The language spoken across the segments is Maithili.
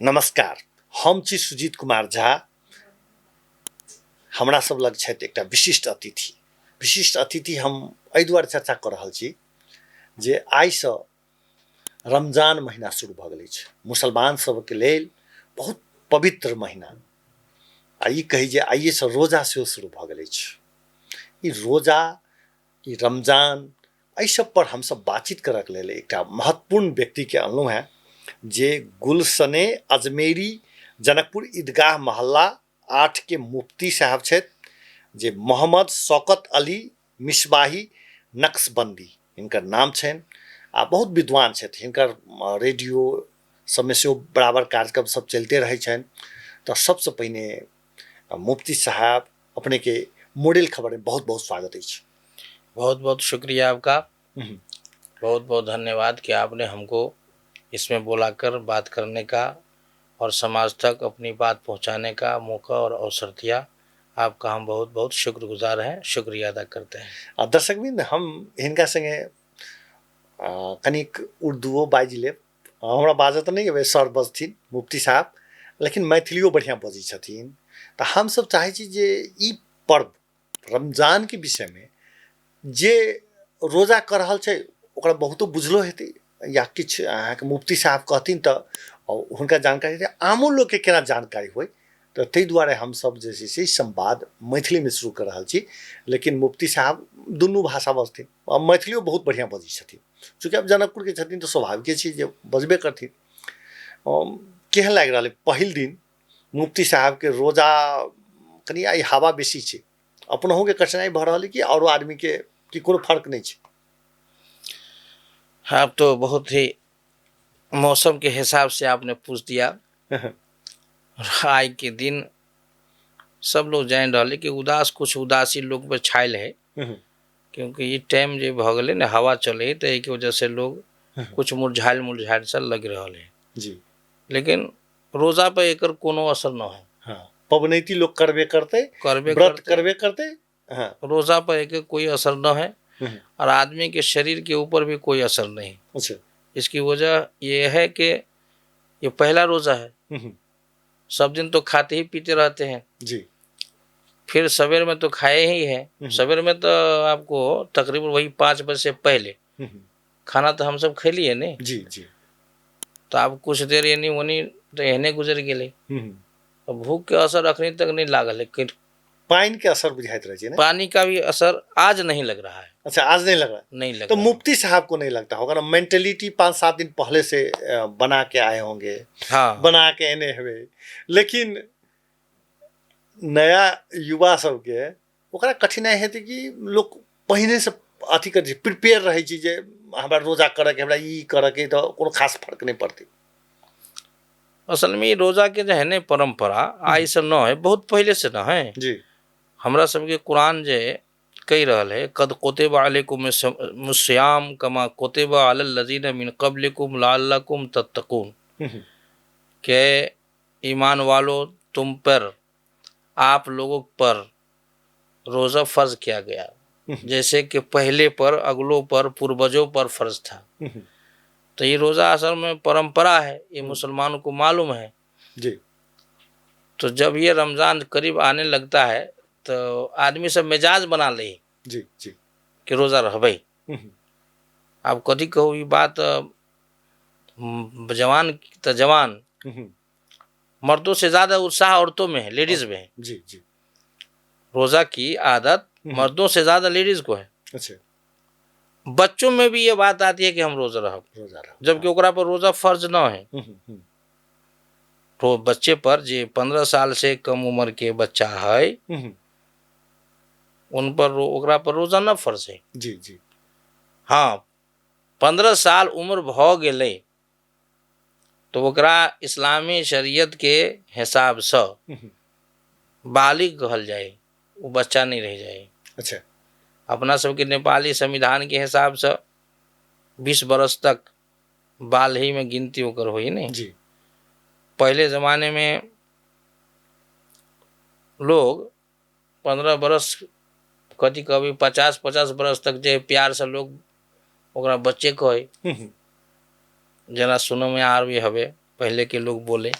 नमस्कार, हम छी सुजीत कुमार झा। हमरा सब लग छथि एकटा विशिष्ट अतिथि। विशिष्ट अतिथि हम एहि दुआरे चर्चा कऽ रहल छी जे आइसँ रमजान महीना शुरू भऽ गेल अछि। मुसलमान सबके लेल बहुत पवित्र महीना, आ ई कही जे आइएसँ रोजा सेहो शुरू भऽ गेल अछि। ई रोजा, ई रमजान, एहि सब पर हमसब बातचीत करऽके लेल एकटा महत्वपूर्ण व्यक्तिके अनलहुँ हेँ जे गुलशने अजमेरी जनकपुर ईदगाह मोहल्ला 8 के मुफ्ती साहब छथि, जे मोहम्मद शौकत अली मिसबाही नक्शबंदी हिनकर नाम छनि आ बहुत विद्वान छथि। हिनकर रेडियो सबमे सेहो बराबर कार्यक्रम सब चलिते रहै छनि। तऽ सबसँ पहिने मुफ्ती साहब, अपने के मॉडल खबर में बहुत बहुत स्वागत अछि। बहुत बहुत शुक्रिया आपका, बहुत बहुत धन्यवाद कि आपने हमको इसमें बुलाकर बात करने का और समाज तक अपनी बात पहुंचाने का मौका और अवसर दिया। आपका हम बहुत बहुत शुक्रगुजार हैं, शुक्रिया अदा करते हैं। आ दर्शकवृंद, हम हिनका संगे कनिक उर्दूओ बाजि लेब। हमरा बाजऽ तऽ नहि अबै, सर बजथिन मुफ्ती साहब, लेकिन मैथिलियो बढ़िआँ बजै छथिन। तऽ हमसब चाहै छी जे ई पर्व रमजानके विषयमे जे रोजा कऽ रहल छै ओकरा बहुतो बुझलो हेतै या किछु अहाँके मुफ्ती साहब कहथिन तऽ हुनका जानकारी हेतै, आमो लोकके केना जानकारी होइ, तऽ ताहि दुआरे हमसब जे छै से संवाद मैथिलीमे शुरू कऽ रहल छी। लेकिन मुफ्ती साहब दुनू भाषा बजथिन आ मैथिलियो बहुत बढ़िआँ बजै छथिन। चूँकि आब जनकपुरके छथिन तऽ स्वाभाविके छै जे बजबे करथिन। केहन लागि रहल अइ पहिल दिन मुफ्ती साहबके रोजा? कनि आइ हवा बेसी छै, अपनहुके कठिनाइ भऽ रहल अइ कि आओरो आदमीके, कि कोनो फर्क नहि छै? आप तो बहुत ही मौसम के हिसाब से आपने पूछ दिया। आइ के दिन सब लोग जानि रहल है कि उदास, कुछ उदासी लोग पे छायल है, क्योंकि ई टाइम जे भऽ गेलै ने, हवा चले है, तऽ एहिके वजह से लोग कुछ मुरझायल मुरझायल सा लग रहल है। लेकिन रोजा पे एकर कोनो असर न है। हाँ, पबनैती लोग करबे करते, करबे व्रत करते, करबे करते। हाँ। रोजा पर एकर कोई असर न है और आदमी के शरीर के ऊपर भी कोई असर नहीं। इसकी वजह ये है कि ये पहला रोजा है, सब दिन तो खाते ही पीते रहते हैं। फिर सवेर में तो खाए ही है। सवेर में तो आपको तकरीबन वही 5 बजे से पहले खाना तो हम सब खेलिए नहीं। जी जी। तो आप कुछ देर एनी ओनी तो एहने गुजर गेलै। तो भूख के असर अखनी तक नहीं लागल है। पानि के असर बुझाइत रहै छै ने? पानी का भी असर आज नहीं लग रहा है। अच्छा, आज नहीं लग रहा है? नहीं लग तो रहा है। मुफ्ती साहब को नहीं लगता होगा ना, मेंटेलिटी 5-7 दिन पहले से बना के आए होंगे। हाँ। बना के एने हेबै, लेकिन नया युवा सबके ओकरा कठिनाइ हेतै कि लोक पहिने से अथी करै छै, प्रिपेयर रहै छै जे हमरा रोजा करऽके, हमरा ई करऽके, तऽ कोनो खास फर्क नहि पड़तै। असल में ई रोजा के जे है ने परंपरा आइ से न है, बहुत पहले से न है। हमरा सबके कुरान जे कहि रहल है, कद कुतिबा अलैकुम सियाम कमा कुतिबा अलल लजीना मिन कब्लिकुम लअल्लकुम तत्तकून, के ईमान वालों तुम पर, आप लोगों पर रोज़ा फ़र्ज किया गया, जैसे कि पहले पर, अगलों पर, पूर्वजों पर फ़र्ज था। तो ये रोज़ा असल में परंपरा है, ये मुसलमानों को मालूम है। तो जब ये रमज़ान करीब आने लगता है तो आदमी सब मिजाज बना ले जी जी। कि रोज़ा रहबै। आब कथी कहू, ई बात जवान तो जवान, मर्दों से ज़्यादा उत्साह औरतों में है, लेडीज़ में है। जी जी। रोज़ा की आदत मर्दों से ज़्यादा लेडीज़ को है। बच्चों में भी ये बात आती है कि हम रोज़ा रहब, रोज़ा रहब, जबकि ओकरा पर रोज़ा फर्ज न है। तो बच्चे पर जे 15 साल से कम उम्र के बच्चा है, उन पर ओकरा पर रोज़ा न फर्ज है। जी जी। हाँ, 15 साल उम्र भ गेलै तो ओकरा इस्लामी शरीयत के हिसाब से बालिग कहल जाए, वो बच्चा नहीं रह जाए। अपना सबके नेपाली संविधान के हिसाब से 20 बरस तक बाल ही में गिनती होकर हुई नहीं। पहले ज़माने में लोग 15 बरस कभी कभी 50-50 बरस तक जे प्यार से लोग ओकरा बच्चे कहे, जेना सुनमे आर भी हवे। पहले के लोग बोले।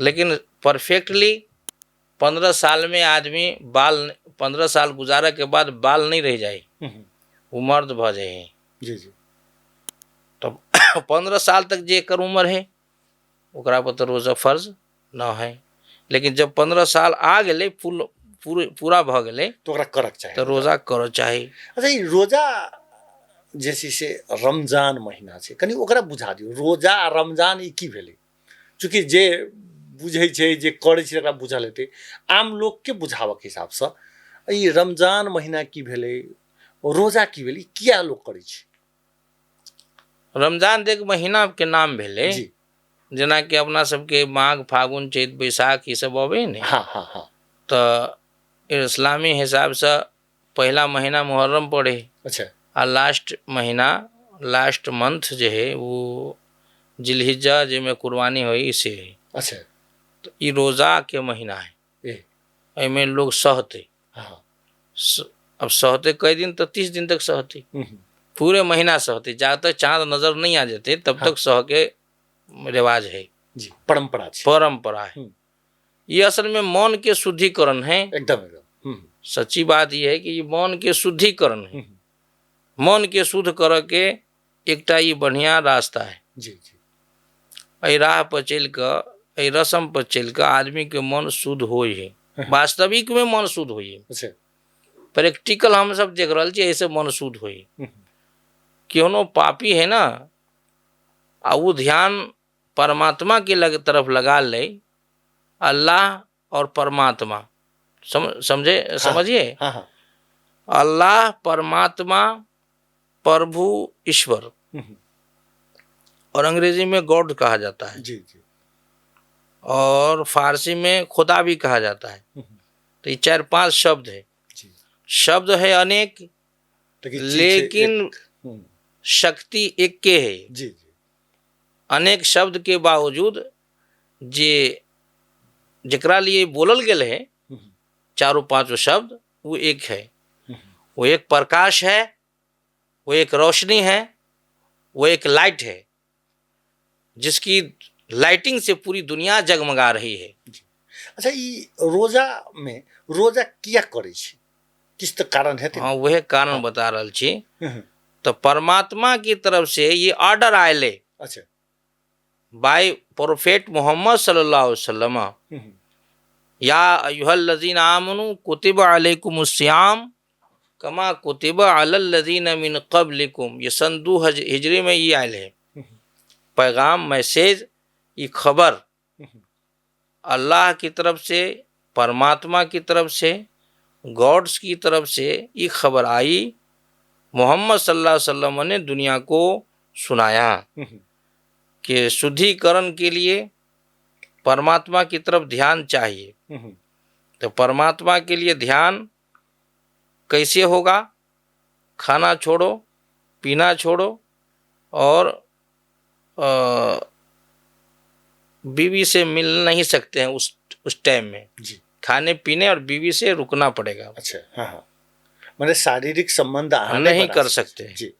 लेकिन परफेक्टली 15 साल में आदमी बाल, 15 साल गुजारे के बाद बाल नहीं रह जाए, वो मर्द भ जाए। जी जी। तो 15 साल तक जे एकर उम्र है ओकरा पर तो रोजा फर्ज न है, लेकिन जब 15 साल आ गेलै, फुल पूरा भ गेलै, तो ओकरा करक चाही, तो रोजा करऽ चाही। अच्छा, ई रोजा जे छै से रमजान महीना छै, कनि ओकरा बुझा दियौ, रोजा आ रमजान ई की भेलै? चूँकि जे बुझै छै, जे करै छै तकरा बुझल हेतै, आम लोकके बुझाबऽके हिसाबसँ ई रमजान महीना की भेलै, रोजा की भेलै, ई किया लोक करै छै? रमजान एक महीना के नाम भेलै, जेनाकि अपना सबके माघ फागुन चैत बैसाख ई सब अबै ने। हाँ हाँ हाँ। तऽ इस्लामी हिसाबसँ पहिला महीना मुहर्रम पड़े। अच्छा। आ लास्ट महीना, लास्ट मंथ जे है वो जिलहिज्जा, जाहिमे कुर्बानी होइ से है। अच्छा। तो ई रोजा के महीना है, एहिमे लोग सहते। हाँ। अब सहते कई दिन, तो 30 दिन तक सहते, पूरे महीना सहते, जब तक चाँद नजर नहीं आ जाते तब तक सह के रिवाज है जी, परंपरा है, परंपरा है। ये असल में मन के शुद्धिकरण है। एकदम एकदम सच्ची बात यह है कि ये मन के शुद्धिकरण है। मन के शुद्ध कर के एकटा ये बढ़िया रास्ता है। जी जी। एहि राह पर चलि कऽ, एहि रस्म पर चलि कऽ आदमी के मन शुद्ध होइ है, वास्तविक में मन शुद्ध होइ है। अच्छा। प्रैक्टिकल हम सब देख रहल छी, एहिसँ मन शुद्ध होइ। केहनो पापी है ना, आ वो ध्यान परमात्मा के तरफ लगा ले, अल्लाह और परमात्मा, समझे? हाँ, समझिए? हाँ, हाँ। अल्लाह, परमात्मा, प्रभु, ईश्वर, और अंग्रेजी में गॉड कहा जाता है। जी जी। और फारसी में खुदा भी कहा जाता है। तो ये 4-5 शब्द है। जी। शब्द है अनेक, लेकिन शक्ति एक के है। जी जी। अनेक शब्द के बावजूद जे जकरा लिए बोलल गेल है 4-5 शब्द, वो एक है। वो एक प्रकाश है, वो एक रोशनी है, वो एक लाइट है, जिसकी लाइटिंग से पूरी दुनिया जगमगा रही है। अच्छा, ई रोजा में रोजा किया करै छी? किछु तऽ कारण हेतै। हाँ, वह कारण बता रहल छी। तो परमात्मा की तरफ से ये ऑर्डर आयले। अच्छा। बाय प्रोफेट मोहम्मद सल्लल्लाहु अलैहि वसल्लम, या अय्युहल्लज़ीना आमनू कुतिब अलैकुमुस्सियाम कमा कुतिब अलल्लज़ीना मिन क़ब्लिकुम। ये सन 2 हिजरी में ये आयल है पैगाम, मैसेज, ये खबर अल्लाह की तरफ से, परमात्मा की तरफ से, गॉड्स की तरफ से ये खबर आई। मोहम्मद सल्लल्लाहु अलैहि वसल्लम ने दुनिया को सुनाया कि शुद्धिकरण के लिए परमात्मा की तरफ ध्यान चाहिए। तो परमात्मा के लिए ध्यान कैसे होगा? खाना छोड़ो, पीना छोड़ो, और बीवी से मिल नहीं सकते हैं उस टाइम में। जी। खाने पीने और बीवी से रुकना पड़ेगा। अच्छा, हाँ हाँ, माने शारीरिक संबंध नहीं कर सकते। जी।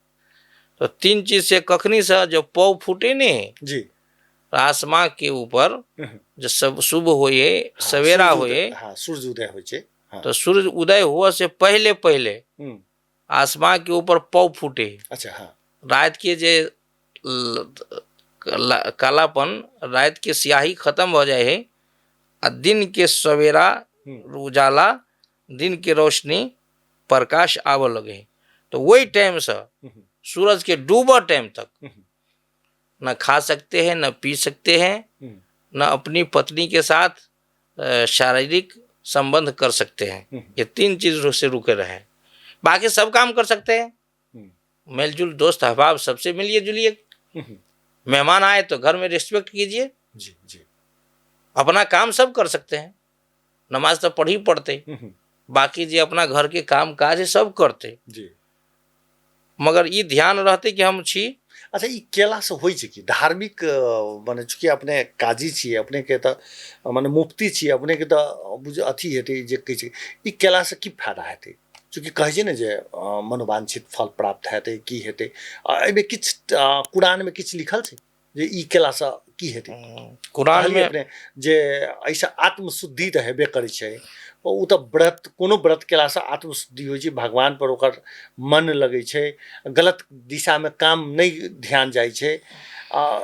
तो 3 चीज से कखनी से जब पौ फूटे नहीं जी, आसमां के ऊपर जो सब सुबह होए, हाँ, सवेरा होए, हाँ, सूर्य उदय होए छे, हाँ। तो सूर्य उदय हुआ से पहले पहले आसमां के ऊपर पौ फूटे। अच्छा, हाँ। रात के जे कालापन, रात के स्याही खत्म हो जाए है, आ दिन के सवेरा उजाला, दिन के रोशनी प्रकाश आवे लगे। तो वही टाइम से सूरज के डूबा टाइम तक न खा सकते हैं, न पी सकते हैं, न अपनी पत्नी के साथ शारीरिक संबंध कर सकते हैं। ये 3 चीज से रुके रहे, बाकी सब काम कर सकते हैं। मेलजुल दोस्त अहबाब सबसे मिलिए जुलिए, मेहमान आए तो घर में रिस्पेक्ट कीजिए। जी जी। अपना काम सब कर सकते हैं, नमाज तो पढ़ ही पढ़ते, बाकी जी अपना घर के काम काज सब करते। जी। मगर ये ध्यान रहते कि हम छी। अच्छा, ई केला से होइ छै कि धार्मिक, माने चूँकि अपने काजी छी, अपने के तऽ माने मुफ्ती छी, अपने के तऽ बुझ अथी हेतै जे कहै छै, ई केला से की फायदा हेतै? चूँकि कहै छै ने जे मनोवांछित फल प्राप्त हेतै, की हेतै, एहिमे किछु कुरान में किछु लिखल छै जे ई केलासँ की हेतै। कुरानमे अपने जे एहिसँ आत्मशुद्धि तऽ हेबे करै छै, ओ तऽ व्रत, कोनो व्रत केलासँ आत्मशुद्धि होइ छै, भगवान पर ओकर मन लगै छै, गलत दिशामे काम नहि ध्यान जाइ छै।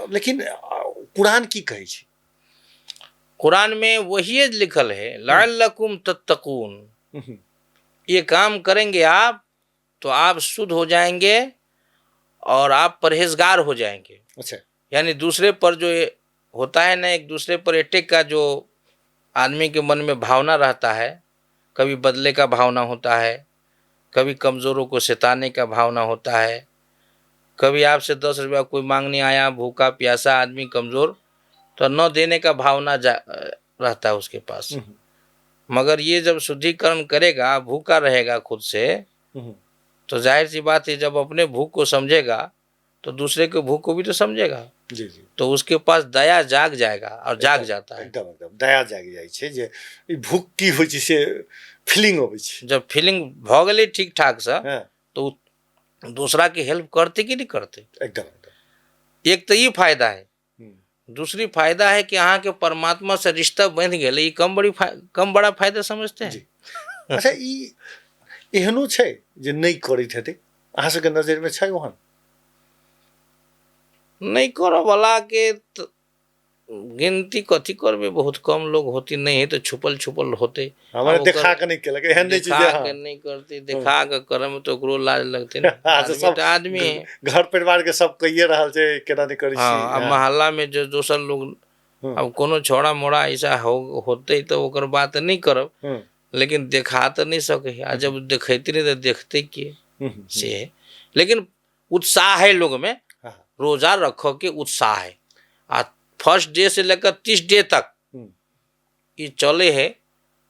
लेकिन कुरान की कहै छै? कुरान में वही लिखल है, लअल्लकुम तत्तकून। ये काम करेंगे आप तो आप शुद्ध हो जाएंगे और आप परहेजगार हो जाएंगे। अच्छा। यानी दूसरे पर जो ये होता है ना, एक दूसरे पर अटैक का जो आदमी के मन में भावना रहता है, कभी बदले का भावना होता है, कभी कमज़ोरों को सताने का भावना होता है, कभी आपसे 10 रुपया कोई मांगने आया, भूखा प्यासा आदमी कमज़ोर, तो न देने का भावना रहता है उसके पास। मगर ये जब शुद्धिकरण करेगा, भूखा रहेगा खुद से, तो जाहिर सी बात है जब अपने भूख को समझेगा तो दूसरे के भूख को भी तो समझेगा। जी जी। तो उसके पास दया जाग जाएगा और जाग जाता है। एकदम एकदम दया जाग जाइ छै जे ई भूख की होइ छै से फीलिंग अबै छै। जब फीलिंग भऽ गेलै ठीक ठाक से, तो दूसरा के हेल्प करते कि नहीं करते? एकदम एकदम। एक तो ये फायदा है। दूसरी फायदा है कि अहाँ के परमात्मा से रिश्ता बनि गेलै, ई कम बड़ा फायदा समझते हैं। जी। अच्छा, ई एहनो छै जे नहि करैत हेतै, अहाँ सबके नजरिमे छै ओहन? नहि करऽ वाला के गिनती कथी करबै, बहुत कम लोग होती, नहीं है तो छुपल छुपल होते। हमरा आब ओकर देखा के नहि केलक, एहन नहि छै जे देखा हाँ। के नहि करते, देखा के करऽ मे तऽ ओकरो लाज लगतै ने। हाँ, आदमी सब तऽ आदमी है। घर परिवार के सब कहिए रहल छै केना नहि करै छी। हाँ, अब मोहल्ला में जो दोसर लोग, अब कोनो छौड़ा मोड़ा ऐसा होते तऽ ओकर बात नहि करब, लेकिन देखा तऽ नहि सकै, आ जब देखैते नहि तऽ देखते के से है। लेकिन उत्साह है लोग में, रोजा रख के उत्साह है, आ फर्स्ट डे से लेकर 30 डे तक ई चले है,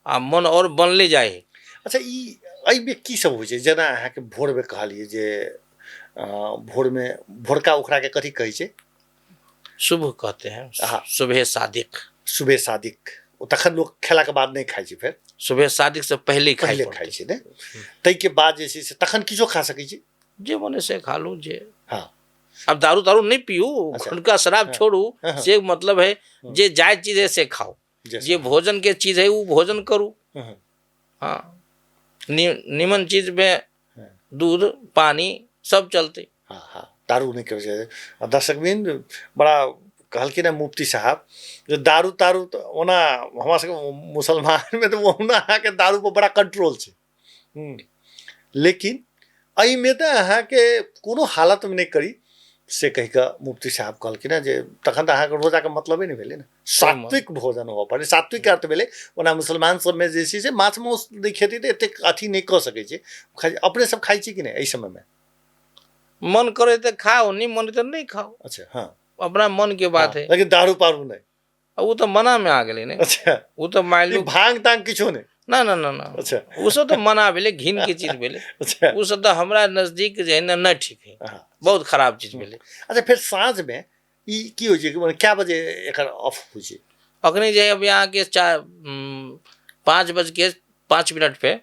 आ मन और बनले जाए है। अच्छा, ई एहिमे की सब होइ छै? जेना अहाँके भोरमे कहलियै जे भोरमे भोरका ओकरा के कथी कहै छै? सुबह कहते हैं, सुबह सादिक। सुबह सादिक, ओ तखन लोक खेलाके बाद नहि खाइ छै, फेर सुबह सादिक से पहले खाइ पहिले पड़तै। खाइ छै ने, ताहिके बाद जे छै से तखन किछो खा सकै छी? जे मने से खा लू जे। हाँ। अब दारू तारू नहीं पियू, उनका शराब छोड़ू, से मतलब है जे जायज चीज है से खाओ, जे भोजन के चीज है वो भोजन करू। हाँ, निमन चीज में दूध पानी सब चलते। हाँ, हाँ, दारू नहीं करै छै। दर्शक बिंद बड़ा कहलखिन हेँ मुफ्ती साहब जे दारू तारू तऽ ओना हमरा सबके मुसलमानमे तऽ ओहुना अहाँके दारू पर बड़ा कंट्रोल छै, लेकिन एहिमे तऽ अहाँके कोनो हालतमे नहि करी से कहि कऽ मुफ्ती साहब कहलखिन हेँ जे तखन तऽ अहाँके रोजाके मतलबे नहि भेलै ने, सात्विक भोजन होबऽ पड़ै। सात्विक अर्थ भेलै ओना मुसलमान सबमे जे छै से माछ मांस नहि खेतै तऽ एतेक अथी नहि कऽ सकै छै। अपने सब खाइ छी कि नहि एहि समयमे? मन करे तऽ खाओ, नहीं मन तऽ नहीं खाओ। अच्छा, हाँ। अपना मन के बात हाँ, है। लेकिन दारू पारू नहीं। वो तो मना में आ गेलै ने। अच्छा। वो तो मान लो ई भांग तांग किछो नहीं। ना, ना, ना, ना। अच्छा। वो सब तो मना भेलै, घिन के चीज भेलै। अच्छा। वो सब तो हमरा नजदीक जे है ना, ना ठीक है। हाँ। बहुत खराब चीज भेलै। अच्छा, फिर साँझ में ई की होइ छै? मने कै बजे एकर ऑफ होइ छै? अखनी जे अभी अहाँके पाँच बज के पाँच मिनट पे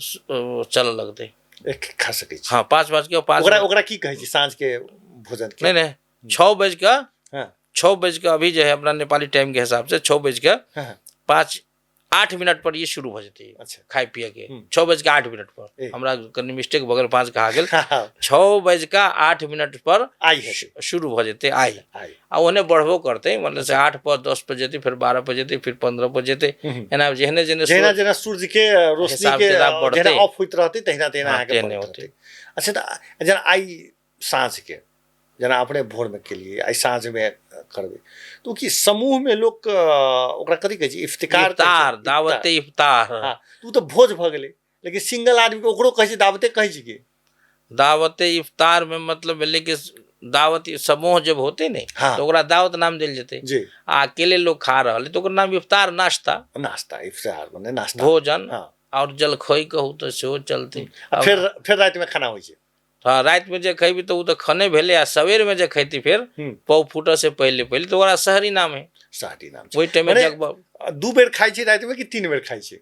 चलऽ लगतै। एक खा सकै छी। हाँ, पाँच बज के पाँच मिनट। ओकरा की कहै छै साँझ के भोजन के? नहीं, नहीं, छः बज के, हाँ। छः बज के अभी जो है अपना नेपाली टाइम के हिसाब से छः बज के हाँ। पाँच आठ मिनट पर ये शुरू हो जाती है। अच्छा। खाए पिए के। छः बज के आठ मिनट पर। हमरा कनी मिस्टेक भऽ गेल, 5 कहा गेल। हाँ। छः बज के आठ मिनट पर आई है। शुरू हो जेतै आई। आई। आ ओने बढ़बो करतै, मतलब से 8 पर 10 पर जेतै, फिर 12 पर जेतै, फिर 15 पर जेतै। एना जेहने जेहने जेना सूरज जेना सूर्य के रोशनी हिसाब के किताब बढ़तै। जेना ऑफ होइत रहतै, तहिना तहिना हाँ, अहाँके तेहने बढ़ैत होतै। रहतै। अच्छा, तऽ जेना आइ साँझ के, जेना अपने भोरमे केलियै, आइ साँझमे करबै, तऽ ओ की समूहमे लोक, ओकरा कथी कहै छै? इफ्तिकार कहै छै? इफ्तार, दावते इफ्तार। हाँ, ओ तऽ भोज भऽ गेलै, लेकिन सिंगल आदमीके ओकरो कहै छै दावते कहै छै की? दावते इफ्तार में मतलब भेलै कि दावत समूह जब होते ने, हाँ। तो ओकरा दावत नाम देल जेतै। जी। आ अकेले लोग खा रहल है तो ओकर नाम इफ्तार, नाश्ता। नाश्ता, इफ्तार माने नाश्ता। भोजन। हाँ। और जलखै कहू तऽ सेहो चलतै। आ फेर रातिमे खाना होइ छै। हाँ, रातिमे जे खैबी तऽ ओ तऽ खाने भेलै, आ सवेरमे जे खैती फेर पौ फूटऽ से पहिले पहिले तऽ ओकरा शहरी नाम है। शहरी नाम छै। ओहि टाइममे मने जगबा। 2 बेर खाइ छी रातिमे कि 3 बेर खाइ छी?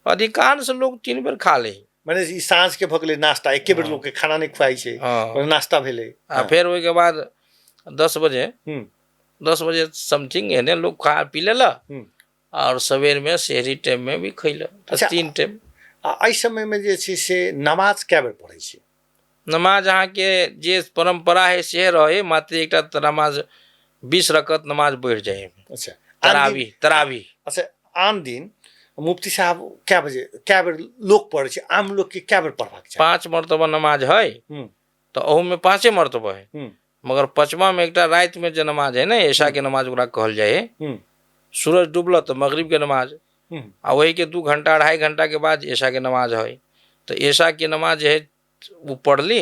अधिकांश लोग 3 बेर खा ले। मने ई साँझ के भऽ गेलै नाश्ता, एके बेर हाँ। लोकके खाना नहि खुआइ छै, हाँ। मने नाश्ता भेलै। आ फेर ओहिके बाद 10 बजे, 10 बजे समथिंग एहने लोग खा पी लेलक और सवेर में सेहरी टाइम में भी खैलक। अच्छा। 3 टाइम। आ एहि समय में जे छै से नमाज कए बेर पढ़ै छी? नमाज अहाँके जे परम्परा है से रहे, मात्र एकटा तऽ नमाज 20 रकत नमाज बढ़ि जाइ है। अच्छा, तरावी, तरावी। अच्छा, आन दिन मुफ्ती साहब कए बजे कए बेर लोक पढ़ै छै? आम लोक के कए बेर पढ़बाक चाही? 5 मरतबा नमाज है तऽ ओहूमे 5 मरतबा है, मगर 5वां में एकटा राति में जे नमाज है ने, ईशा के नमाज ओकरा कहल जाइ है। सूरज डूबल तऽ मगरिब के नमाज, आ वही के 2 घंटा 2.5 घंटा के बाद ईशा के नमाज है। तऽ ईशा के नमाज जे है वो पढ़ली,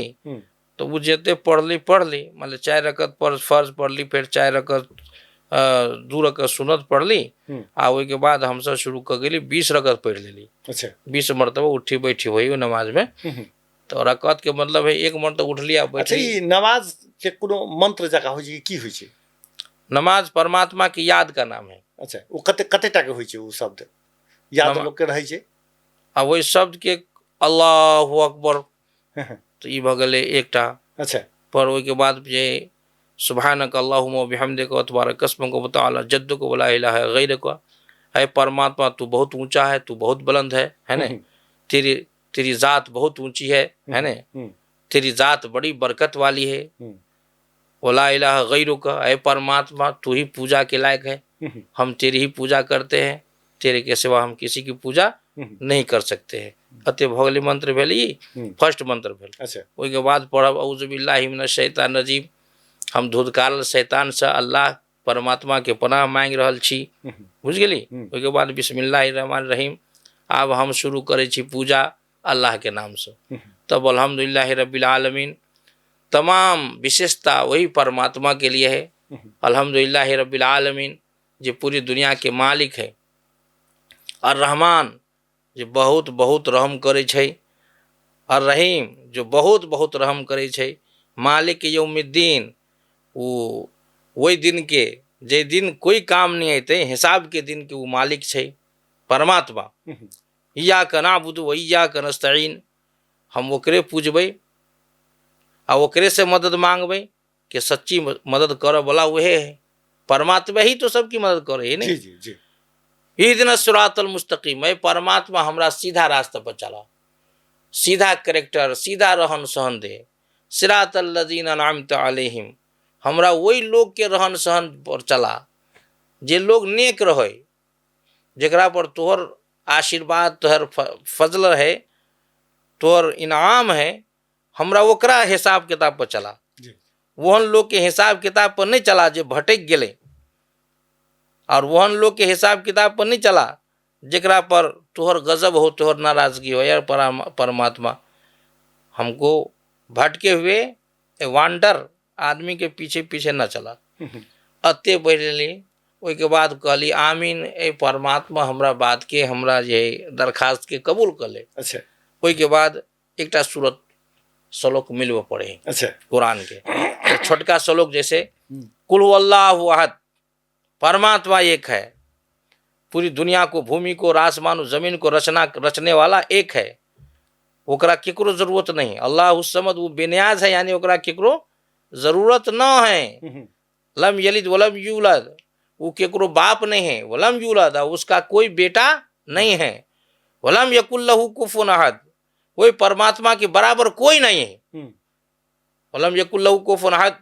तऽ वो जते पढ़ली पढ़ली, मतलब 4 रकत पर फर्ज पढ़ली, फेर 4 रकत 2 रकत सुन्नत पढ़ली, आ ओहिके बाद हमसब शुरू कऽ गेली 20 रकत पढ़ि लेली। अच्छा। 20 मरतबा उठी बैठी होई ओ नमाज में। तऽ रकत के मतलब है 1 मरतबा उठली आ बैठली। अच्छा, ई नमाज के कोनो मंत्र जकाँ होइ छै, की होइ छै? नमाज परमात्मा के याद का नाम है। अच्छा, ओ कते कते टा के होइ छै ओ शब्द याद लोक के रहै छै? आ ओहि शब्द के अल्लाहु अकबर तऽ ई भऽ गेलै एकटा। अच्छा। पर ओहिके बाद जे सुबहानक अल्लाहुम्मा बिहम्दिक व तबारक अस्मुक व तआला जद्दुक व ला इलाहा गैरुक, है परमात्मा तू बहुत ऊंचा है, तू बहुत बुलंद है, है ने, तेरी जात बहुत ऊंची है, है ने, तेरी जात बड़ी बरकत वाली है, व ला इलाहा गैरुक, है परमात्मा तू ही पूजा के लायक है, हम तेरी ही पूजा करते हैं, तेरे के सिवा हम किसी की पूजा नहीं कर सकते हैं। अते भऽ गेलै मंत्र भेल ई, फर्स्ट मंत्र भेल। अच्छा। ओहिके बाद पढ़ब औज़ु बिल्लाहि मिनश शैतान रजीम, हम धुधकारल शैतान से अल्लाह परमात्मा के पनाह मांगि रहल छी, बुझि गेली। ओहिके बाद बिस्मिल्लाहिर रहमान रहीम, आब हम शुरू करै छी पूजा अल्लाह के नाम से। तब अल्हम्दुलिल्लाहि रब्बिल आलमीन, तमाम विशेषता वही परमात्मा के लिए है। अल्हम्दुलिल्लाहि रब्बिल आलमीन जे पूरी दुनिया के मालिक है, और रहमान जे बहुत बहुत रहम करै छै, और रहीम जो बहुत बहुत रहम करै छै, मालिक यौमिद्दीन ओ ओहि दिन के जे दिन कोई काम नहीं अयतै, हिसाब के दिन के ओ मालिक छै परमात्मा। इय्याक नाबुदु व इय्याक नस्तईन, हम ओकरे पूजबै आ ओकरे से मदद मांगबै कि सच्ची मदद करऽ वाला वहे है, परमात्मा ही तो सबकी मदद करे है ने। जी, जी, जी। इहदिना सिरातल मुस्तकीम, ऐ परमात्मा हमरा सीधा रास्ता पर चला, सीधा करेक्टर, सीधा रहन सहन दे। सिरातल लजीन अनअमत अलैहिम, हमरा ओहि लोग के रहन सहन पर चला जे लोग नेक रहे, जेकरा पर तोहर आशीर्वाद, तोहर फजल है, तोहर इनाम है, हमरा ओकरा हिसाब किताब पर चला। ओहन लोग के हिसाब किताब पर नहीं चला जे भटक गेलै, और ओहन लोग के हिसाब किताब पर नहीं चला जेकरा पर तोहर गजब हो, तोहर नाराजगी हो। यार परमात्मा हमको भटके हुए वांडर आदमी के पीछे पीछे न चला। अते बढ़ लेली। ओहिके बाद कहली आमीन, ए परमात्मा हमरा बात के, हमरा जे दरखास्त के कबूल कर ले। अच्छा। ओहिके बाद एकटा सूरत श्लोक मिलबे पड़े है। अच्छा। कुरान के तो छोटका श्लोक जैसे कुल हुवल्लाहु अहद, परमात्मा एक है, पूरी दुनिया को, भूमि को, आसमान जमीन को रचने वाला एक है, ओकरा केकरो जरूरत नहीं। अल्लाह समद, वो बेनियाज है, यानी ओकरा केकरो जरूरत न है। लम यलिद वलम यूलद, वो केकरो बाप नहीं है। वलम यूलद, उसका कोई बेटा नहीं है। वलम यकुल लहू कुफुवन अहद, वही परमात्मा के बराबर कोई नहीं है। वलम यकुल लहू कुफुवन अहद,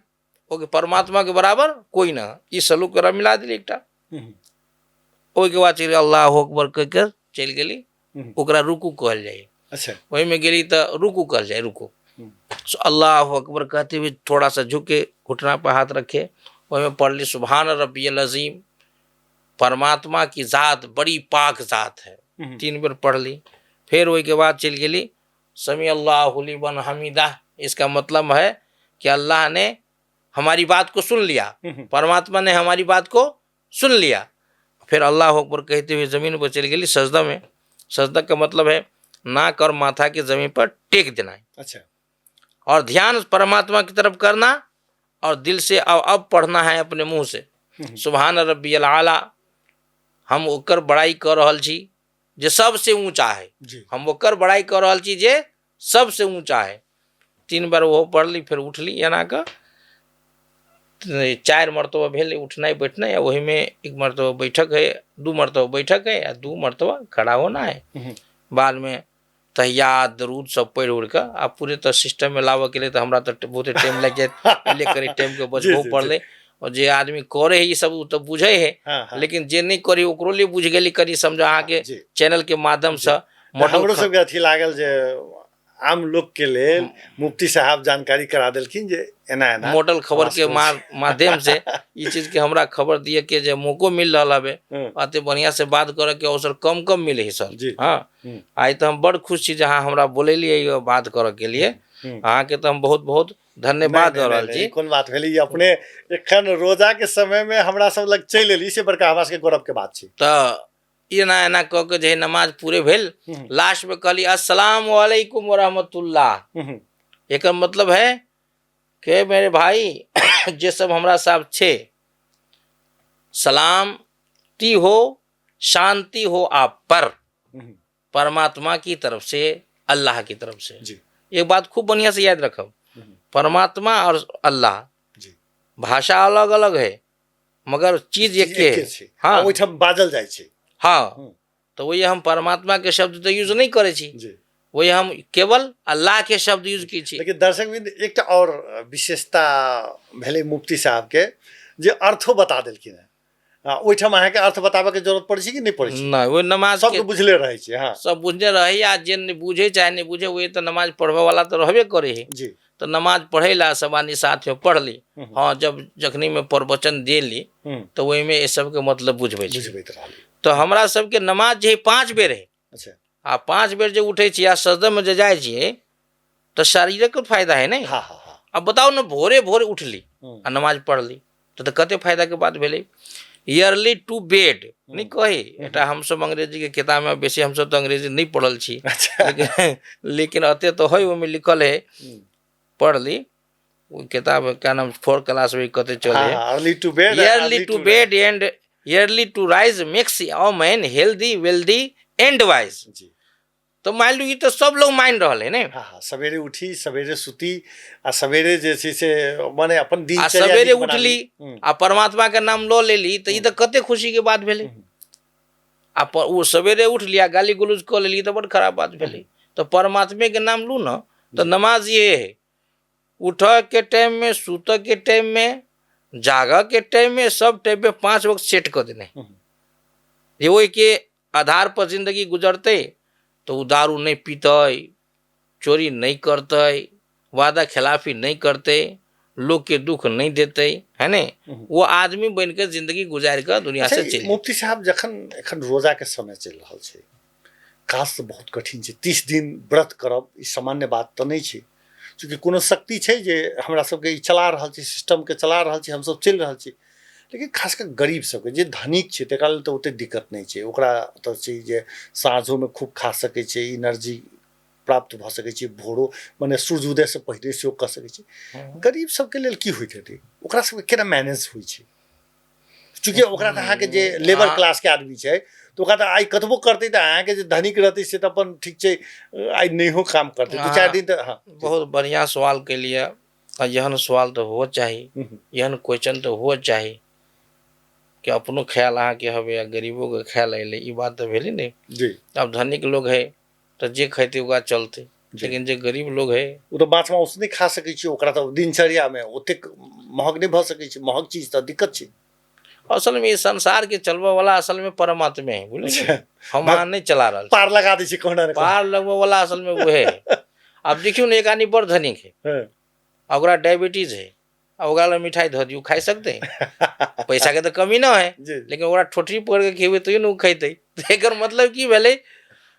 वो परमात्मा के बराबर कोई ना। ई श्लोक करा मिला दिली एकटा। ओहिके बाद चलि अल्लाह अकबर कहि के चलि गेली। ओकरा रुकू कहल जाय। अच्छा। ओहिमे गेली तऽ रुकू कहल जाय, रुकू। सो अल्लाह अकबर कहते हुए थोड़ा सा झुके, घुटना पर हाथ रखे, ओहिमे पढ़ली सुभान रब्बियल अजीम, परमात्मा की जात बड़ी पाक जात है। 3 बेर पढ़ली। फिर ओहिके बाद चलि गेली समी अल्लाहु लिमन हमीदा, इसका मतलब है कि अल्लाह ने हमारी बात को सुन लिया, परमात्मा ने हमारी बात को सुन लिया। फिर अल्लाह अकबर कहते हुए ज़मीन पर चली गेली सजदा में। सजदा का मतलब है नाक और माथा के ज़मीन पर टेक देना है। अच्छा। और ध्यान परमात्मा की तरफ करना और दिल से अब पढ़ना है अपने मुँह से सुबहान रब्बियल आला, हम ओकर बड़ाई कर रहल छी जे सबसे ऊंचा है। हम ओकर बड़ाई कर रहल छी जे सबसे ऊंचा है। 3 बार वो पढ़ली, फिर उठली एना कऽ चारि मरतबा भेल उठनाइ बैठनाइ आ ओहिमे एक मरतबा बैठक है, 2 मरतबा बैठक है आ 2 मरतबा खड़ा होना है। बादमे तहियात दरूद सब पढ़ि उढ़ि कऽ आ पूरे तऽ सिस्टममे लाबऽके लिए तऽ हमरा तऽ बहुते टाइम लागि जायत, एहि कनि टाइमके बचबो पड़लै। और जे आदमी करे है ई सब ओ तऽ बुझै है, लेकिन जे नहि करे ओकरो लिए बुझि गेली कनि समझो अहाँके चैनल के माध्यमसँ। हमरो सबके अथी लागल जे आम लोक के लेल मुफ्ती साहब जानकारी करा देलखिन जे एना एना मॉडल खबर के माध्यम से ई चीज के हमरा खबर दिए के जे मौको मिल रहा हवे, अते बढ़िया से बात करे के अवसर कम कम मिले है सर। हाँ, आइ तऽ हम बड़ खुश छी जे अहाँ हमरा बोलेलियै बात करऽ के लिए। अहाँके तऽ हम बहुत बहुत धन्यवाद दऽ रहल छी। कोन बात भेलै, ई अपने एखन रोजा के समय में हमरा सब लग चलि एली से बड़का हमरा सबके गौरव के बात छै। तऽ एना एना कऽ के जे नमाज पूरे भेल, लास्ट में कहली अस्सलाम वालेकुम वरहमतुल्लाह। एकर मतलब है कि मेरे भाई जे सब हमरा साथ छे, सलामती हो, शांति हो आप पर, परमात्मा की तरफ से, अल्लाह की तरफ से। एक बात खूब बढ़िया से याद रखब, परमात्मा और अल्लाह भाषा अलग अलग है मगर चीज एक है। हाँ, ओहिठाम बाजल जाइ छै। हाँ, तऽ वही हम परमात्मा के शब्द तऽ यूज नहि करै छी, वही हम केवल अल्लाह के शब्द यूज की छी। लेकिन दर्शक बिंद एकटा और विशेषता भेलै मुफ्ती साहब के जे अर्थो बता देलखिन हेँ। ओहिठाम अहाँके अर्थ बताबऽ के जरूरत पड़ै छै कि नहि पड़ै छै? नहि, ओहि नमाज सबके बुझले रहै छै। हाँ, सब बुझने रहै, आ जे नहि बुझे चाहे नहि बुझे वही तऽ नमाज पढ़बै वाला तऽ रहबे करै है। तऽ नमाज पढ़ै ला सब आदमी साथ में पढ़ली। हाँ, जब जखनी में प्रवचन देली तऽ ओहिमे ई सबके मतलब बुझबै छै। बुझबैत रहली। तऽ हमरा सबके नमाज जे है 5 बेर है। आ 5 बेर जे उठै छियै आ सजदमे जे जाइ छियै तऽ शारीरिक फायदा है ने। हाँ, हाँ, हाँ। अब बताउ ने, भोरे भोरे उठली आ नमाज पढ़ली तऽ कते फायदा के बात भेलै। ईयरली टू बेड नहि कही, एकटा हमसब अंग्रेजी के किताब में बेसी हमसब तऽ अंग्रेजी नहि पढ़ल छी, लेकिन अते तऽ है ओहिमे लिखल है, पढ़ली ओ किताब क्या नाम 4 क्लास में कते चले है। Early to bed, early to bed and early to rise makes a man healthy wealthy and wise. तऽ मान लू ई तऽ सब लोग मान रहल है ने। हाँ, हाँ, सवेरे उठी सवेरे सुती आ सवेरे जे छै से माने अपन आ दिनचर्या सवेरे नीक बना उठली ली। आ परमात्मा के नाम लऽ लेली तऽ ई तऽ कते खुशी के बात भेलै। आ ओ सवेरे उठली आ गाली गलौज कऽ लेली तऽ बड़ खराब बात भेलै। तऽ परमात्मे के नाम लू ने, तऽ नमाज ये है, उठऽ के टाइम में, सुतऽ के टाइम में, जागऽ के टाइम में, सब टाइम में 5 वक्त सेट कऽ देने। जे ओहि के आधार पर जिंदगी गुजरतै तऽ ओ दारू नहि पीतै, चोरी नहि करतै, वादा खिलाफी नहि करतै, लोकके दुख नहि देतै, है ने? वो आदमी बनि कऽ जिंदगी गुजारि कऽ दुनिया से चलि। मुफ्ती साहब, जखन एखन रोजाके समय चलि रहल छै, काज तऽ बहुत कठिन छै, 30 दिन व्रत करब ई सामान्य बात तऽ नहि छै। चूँकि कोनो शक्ति छै जे हमरा सबके ई चला रहल छै, सिस्टमके चला रहल छै, हमसब चलि रहल छी। लेकिन खास कऽ गरीब सबके, जे धनिक छै तकरा लेल तऽ ओतेक दिक्कत नहि छै, ओकरा तऽ छै जे साँझोमे खूब खा सकै छै, एनर्जी प्राप्त भऽ सकै छै, भोरो मने सूर्योदयसँ पहिले सेहो कऽ सकै छै। गरीब सबके लेल की होइत हेतै, ओकरा सबके केना मैनेज होइ छै? चूँकि ओकरा तऽ अहाँके जे लेबर क्लासके आदमी छै तऽ ओकरा तऽ आइ कतबो करतै तऽ अहाँके जे धनिक रहतै से तऽ अपन ठीक छै, आइ नहियो काम करतै 2-4 दिन तऽ। हाँ, बहुत बढ़िआँ सवाल केलियै, आ एहन सवाल तऽ हुअ चाही, एहन क्वेश्चन तऽ हुअ चाही कि अपनो ख्याल अहाँके हवे आ गरीबोके ख्याल अयलै, ई बात तऽ भेलै ने। आब धनिक लोग है तऽ जे खैतै ओकरा चलतै, लेकिन जे गरीब लोग है ओ तऽ माछ मांस नहि खा सकै छै, ओकरा तऽ दिनचर्यामे ओतेक महग नहि भऽ सकै छै, महग चीज तऽ दिक्कत छै। असल में ई संसार के चलबऽ वाला असल में परमात्मे है, बुझलियै? हम अहाँ नहि चला रहल छी। पार लगा दै छै कहुना ने कहुना। पार लगबऽ वाला असल में उहे है। आब देखियौ ने, एक आदमी बड़ धनिक है, आ ओकरा डायबिटीज है, आ ओकरा लग मिठाई धऽ दियौ, खाइ सकतै? पैसा के तऽ कमी न है, लेकिन ओकरा ठोठरी पकड़ के खेबै तैयो ने ओ खैतै। तऽ एकर मतलब की भेलै?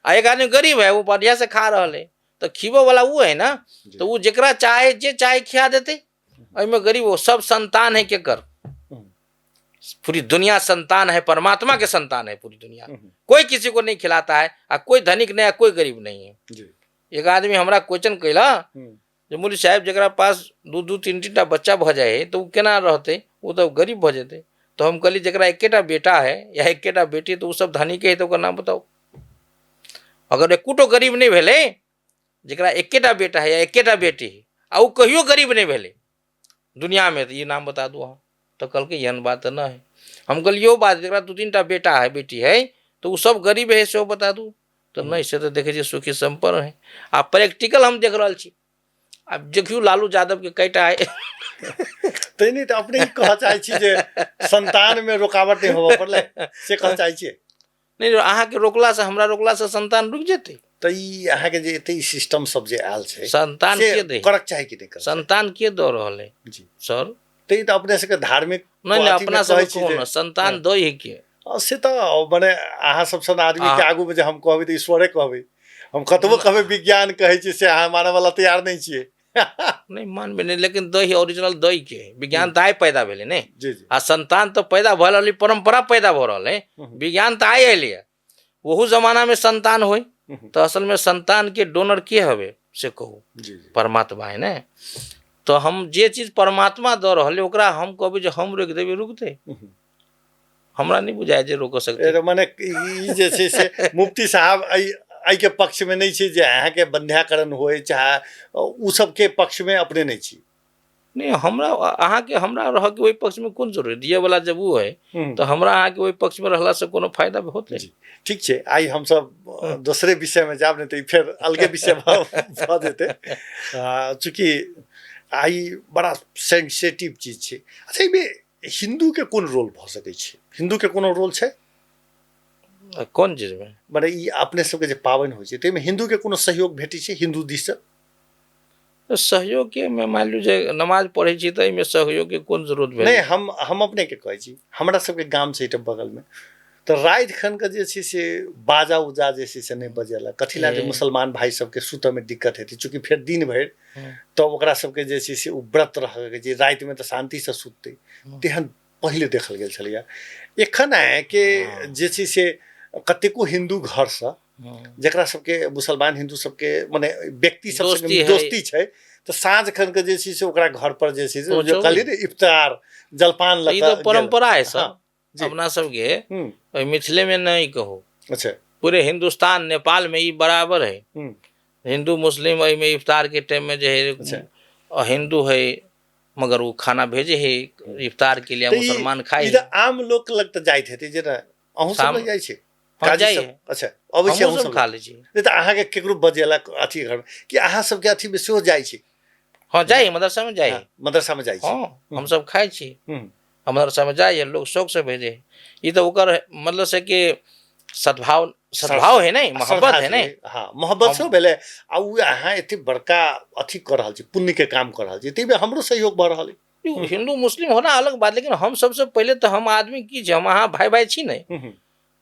आ एक आदमी गरीब है, ओ बढ़िया से खा रहल है, तऽ खिबऽ वाला ओ है ना, तऽ ओ जेकरा चाहे जे चाहे खिया देतै। एहिमे गरीब वो सब संतान है केकर, पूरी दुनिया संतान है, परमात्मा के संतान है पूरी दुनिया। कोई किसी को नहीं खिलाता है, आ कोई धनिक नहीं, आ कोई गरीब नहीं है। एक आदमी हमरा क्वेश्चन कैला जे मौलवी साहब, जकरा पास 2-2 3-3 टा बच्चा भऽ जाइ है तऽ ओ केना रहतै, ओ तऽ गरीब भऽ जेतै। तऽ हम कहली जकरा एकेटा बेटा है या एकेटा बेटी है तऽ ओ सब धनिक है, तऽ ओकर नाम बताउ। अगर एकोटो गरीब नहि भेलै, जकरा एकेटा बेटा है या एकेटा बेटी है आ ओ कहियो गरीब नहि भेलै, दुनियामे, तऽ ई नाम बता दू अहाँ। तऽ कहलकै एहन बात तऽ नहि है। हम कहलियै इहो बात, जकरा 2-3 टा बेटा है बेटी है तऽ ओ सब गरीब है, सेहो बता दू। तऽ नहि, से तऽ देखै छियै सुखी सम्पन्न है। आ प्रैक्टिकल हम देख रहल छी। आब देखियौ लालू यादवके कएटा है। तै नहि तऽ अपने ही कहऽ चाहै छी जे संतानमे रुकावट नहि होबऽ पड़लै, से कहऽ चाहै छियै? नहि, अहाँके रोकलासँ, हमरा रोकलासँ संतान रुकि जेतै? तऽ ई अहाँके जे एते सिस्टम सब जे आयल छै, संतान से के दै करक चाही कि नहि करक? संतान के दऽ रहल है सर? तै तऽ अपने सबके धार्मिक नहि नहि, अथीमे अपना कहै सब छी कहू जे ने, संतान दै है के? से तऽ मने अहाँ सब सन आदमी के आगू मे जे हम कहबै तऽ ईश्वरे कहबै। हम कतबो कहबै विज्ञान कहै छी, से अहाँ मानऽ वाला तैयार नहि छियै। नहि मानबै नहि, लेकिन दही ओरिजिनल दही के विज्ञान तऽ आइ पैदा भेलै ने। जी जी। आ संतान तऽ पैदा भऽ रहल, परम्परा पैदा भऽ रहल है। विज्ञान तऽ आइ एलै, ओहू जमानामे संतान होइ। तऽ असलमे संतानके डोनर के हवे, से कहू? जी जी। परमात्मा है ने। तऽ हम जे चीज परमात्मा दऽ रहल है, ओकरा हम कहबै जे हम रोकि देबै, रुकतै? हमरा नहि बुझाय जे रोकऽ सकतै। ए, मने ई जे छै से मुफ्ती साहब एहि एहिके पक्षमे नहि छै जे अहाँके बंध्याकरण होय, चाहे ओ सबके पक्षमे अपने नहि छी? नहि, हमरा अहाँके हमरा रहऽके ओहि पक्षमे कोन जरूरी? दियऽवला जब ओ है तऽ हमरा अहाँके ओहि पक्षमे रहलासँ कोनो फायदा होतै? जी, ठीक छै। आइ हमसब दोसरे विषयमे जायब, नहि तऽ ई फेर अलगे विषय भऽ भऽ जेतै। चूँकि आइ बड़ा सेंसिटिव चीज छै। अच्छा, एहिमे हिन्दूके कोन रोल भऽ सकै छै? हिन्दूके कोनो रोल छै? कोन चीजमे? मने ई अपने सबके जे पाबनि होइ छै, ताहिमे हिन्दूके कोनो सहयोग भेटै छै हिन्दू दिससँ? सहयोगके मे मानि लियौ जे नमाज पढ़ै छी तऽ एहिमे सहयोगके कोन जरूरत भेल? नहि, हम अपनेके कहै छी, हमरा सबके गाम छै एहिठाम बगलमे, तऽ राति खनके जे छै से बाजा उजा जे छै से नहि बजेलक। कथी लए? जे मुसलमान भाइ सबके सुतऽमे दिक्कत हेतै। चूँकि फेर दिन भरि तऽ ओकरा सबके जे छै से ओ व्रत रहऽके छै, रातिमे तऽ शान्तिसँ सुततै। तेहन पहिले देखल गेल छलैया। एखन के जे छै से कतेको हिन्दू घरसँ जकरा सबके मुसलमान हिन्दू सबके मने व्यक्ति सब दोस्ती है। दोस्ती छै, तऽ साँझ खन के जे छै से ओकरा घर पर जे छै से पहुँचौबै। जे कहलियै ने इफ्तार जलपान लऽ ई कऽ तऽ गेल। परम्परा है सर। हाँ, जी। अपना सबके ओहि मिथिले में नहीं कहू, पूरे हिंदुस्तान नेपाल में ई बराबर है। हिंदू मुस्लिम एहिमे इफ्तार के टाइम में जे है, हिंदू है मगर वो खाना भेजे है इफ्तार के लिए, तऽ मुसलमान खाए ई है। तऽ आम लोक लग तऽ जाइत हेतै, जेना अहूँ सब लग जाइ छै? हाँ, काजी जाइ सब? है। अच्छा, अबै छै हमहूँ अहूँ सब सब? खा लै छी। नहि तऽ अहाँके केकरो बजेलक अथी घरमे कि अहाँ सबके अथीमे सेहो जाइ छै? हाँ, जाइ है, मदरसा में जाइ है। हाँ, मदरसामे जाइ छै। हाँ, हमसब खाइ छी। आ मदरसा में जाइ है लोग, शौक से भेजे है। ई तऽ ओकर मतलब से कि सद्भाव, सद्भाव है नहीं, मोहब्बत है नहीं। हाँ, मोहब्बत सेहो भेलै। आ ओ अहाँ एते बड़का अथी कऽ रहल छी, पुण्यके काम कऽ रहल छी, ताहिमे हमरो सहयोग भऽ रहल अइ। यौ, हिंदू मुस्लिम होना अलग बात, लेकिन हम सबसे पहिले तऽ हम आदमी की छै, हम अहाँ भाई भाई छी नहीं?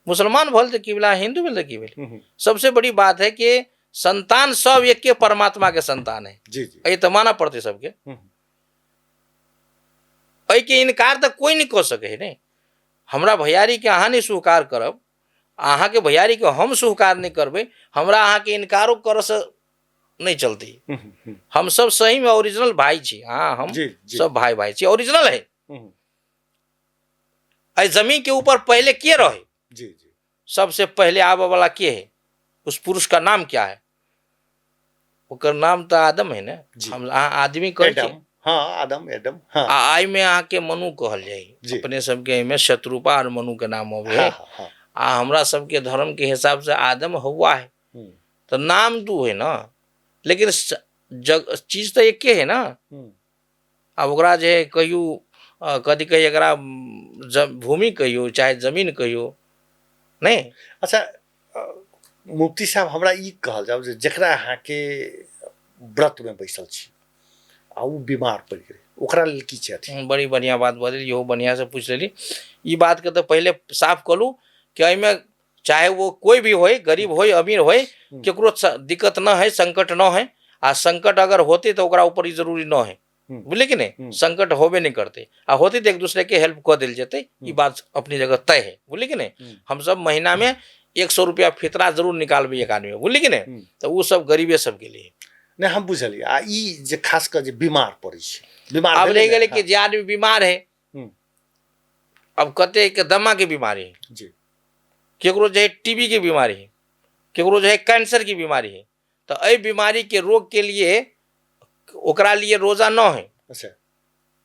मुसलमान भल तऽ की भेल, हिंदू भेल तऽ की भेल? सबसे बड़ी बात है कि संतान सब एके परमात्मा के संतान है। जी जी। एहि तऽ मानऽ पड़तै सबके। एहिके इनकार तऽ कोई नहीं कऽ सकै है ने। हमरा भैयारी के अहाँ नहि स्वीकार करब, अहाँके भैयारी के हम स्वीकार नहि करबै, हमरा अहाँके इनकारो करऽ से नहि चलतै। हम सब सही में ओरिजिनल भाई छी। हाँ, हम जी जी। सब भाई भाई छी, ओरिजिनल है। एहि जमीन के ऊपर पहले के रहे? जी जी। सबसे पहले आबऽ वाला के है? उस पुरुष का नाम क्या है? ओकर नाम तऽ आदम है ने। जी। हम अहाँ आदमी कहै छी। एडम, हाँ, आदम, एडम, हाँ। आ एहिमे अहाँके मनु कहल जाइ। अपने सबके एहिमे शत्रुपा और मनु के नाम अबै है। हाँ हाँ आ हमरा सबके धर्म के हिसाब से आदम हौवा है। तऽ नाम दू है ना, लेकिन जग चीज तऽ एके है ना। आब ओकरा जे कहियौ, कथी कहियै एकरा, भूमि कहियौ चाहे जमीन कहियौ, नहि? अच्छा मुफ्ती साहब, हमरा ई कहल जाउ जे जकरा अहाँके व्रतमे बैसल छी आ ओ बीमार पड़ि गेलै, ओकरा लेल की छै अथी? बड़ी बढ़िआँ बात बजली, इहो बढ़िआँसँ पूछि लेली। ई बातके तऽ पहिले साफ करू कि एहिमे चाहे वो कोई भी होय, गरीब होय, अमीर होय, केकरो दिक्कत न है, संकट न है। आ संकट अगर होते तऽ ओकरा ऊपर ई जरूरी न है। बुझलियै कि नहि? संकट होबे नहि करतै आ होते तऽ एक दूसरे के हेल्प कऽ देल जेतै, ई बात अपनी जगह तय है। बुझलियै कि नहि? हमसब महीनामे 100 रुपया फितरा जरूर निकालबै एक आदमी, बुझलियै कि नहि? तऽ ओ सब गरीबे सबके लिए। नहि, हम बुझलियै। आ ई जे खास कऽ जे बीमार पड़ै छै, बीमार आब भेलै रहि ने? गेलै कि जे आदमी बीमार है, अब कतेक दमा के बीमारी है, केकरो जे है टीबी के बीमारी है, केकरो जे है कैंसर की बीमारी है, तऽ एहि बीमारी के रोग के लिए ओकरा लिए रोजा न है।